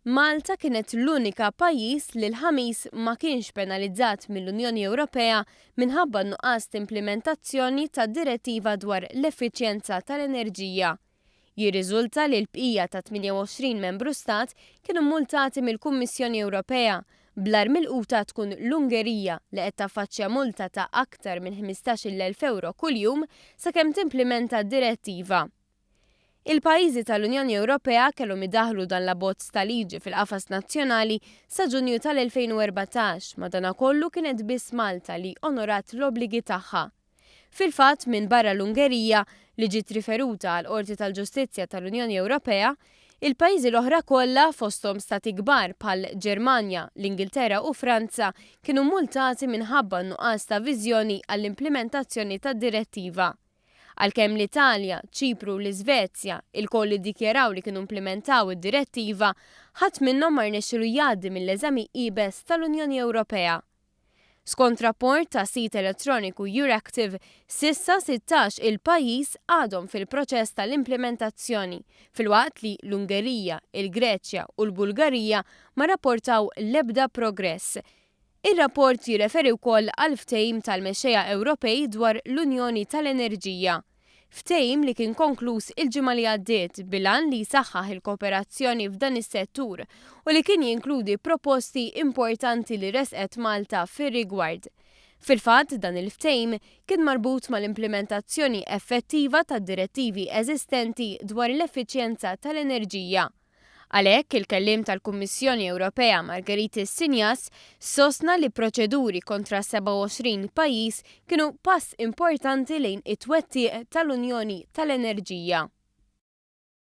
Malta kienet l-unika pajjiż li l-Ħamis ma kienx penalizzat mill-Unjoni Ewropea minħabba n-nuqqas t'implimentazzjoni tad-Direttiva dwar l-Effiċjenza tal-Enerġija. Jirriżulta li l-bqija ta' 28 membru stat kienu mmultati mill-Kummissjoni Ewropea, bl-agħar milquta tkun l-Ungerija li qed taffaċċja multa ta' aktar minn 15,000 ewro kuljum sakemm timplimenta d-direttiva. Il-pajjiżi tal-Unjoni Ewropea kellhom idaħħlu dan l-abbozz ta' liġi fil-qafas nazzjonali sa Ġunju tal-2014, madanakollu kienet biss Malta li onorat l-obbligi tagħha. Fil-fatt, minbarra l-Ungerija, li ġiet riferuta għall-Qorti tal-Ġustizzja tal-Unjoni Ewropea, il-pajjiżi l-oħra kollha, fosthom stati kbar bħall-Ġermanja, l-Ingilterra u Franza, kienu mmultati minħabba n-nuqqas ta' viżjoni għall-implimentazzjoni tad-direttiva. Għalkemm l-Italja, Ċipru u l-Iżvezja ilkoll iddikjaraw li kienu implimentaw id-direttiva, ħadd minnhom ma rnexxielu jgħaddi mill-eżami iebes tal-Unjoni Ewropea. Skont rapport ta' sit elettroniku Euractiv, s'issa 16 il pajjiż għadhom fil-proċess tal-implimentazzjoni, filwaqt li l-Ungerija, il-Greċja u l-Bulgarija ma rrapportaw l-ebda progress. Ir-rapport jirreferi wkoll għall-ftehim tal-mexxejja Ewropej dwar l-Unjoni tal-Enerġija. Ftehim li kien konkluż il-ġimgħa li għaddiet bil-għan li jsaħħaħ il-kooperazzjoni f'dan is-settur u li kien jinkludi proposti importanti li ressqet Malta fir-rigward. Fil-fatt, dan il-ftehim kien marbut mal-implimentazzjoni effettiva tad-direttivi eżistenti dwar l-effiċjenza tal-enerġija. Għalhekk, il-kelliem tal-Kummissjoni Ewropea Margaritis Sinias sostna li proċeduri kontra 27 pajjiż kienu pass importanti lejn it-twettiq tal-Unjoni tal-Enerġija.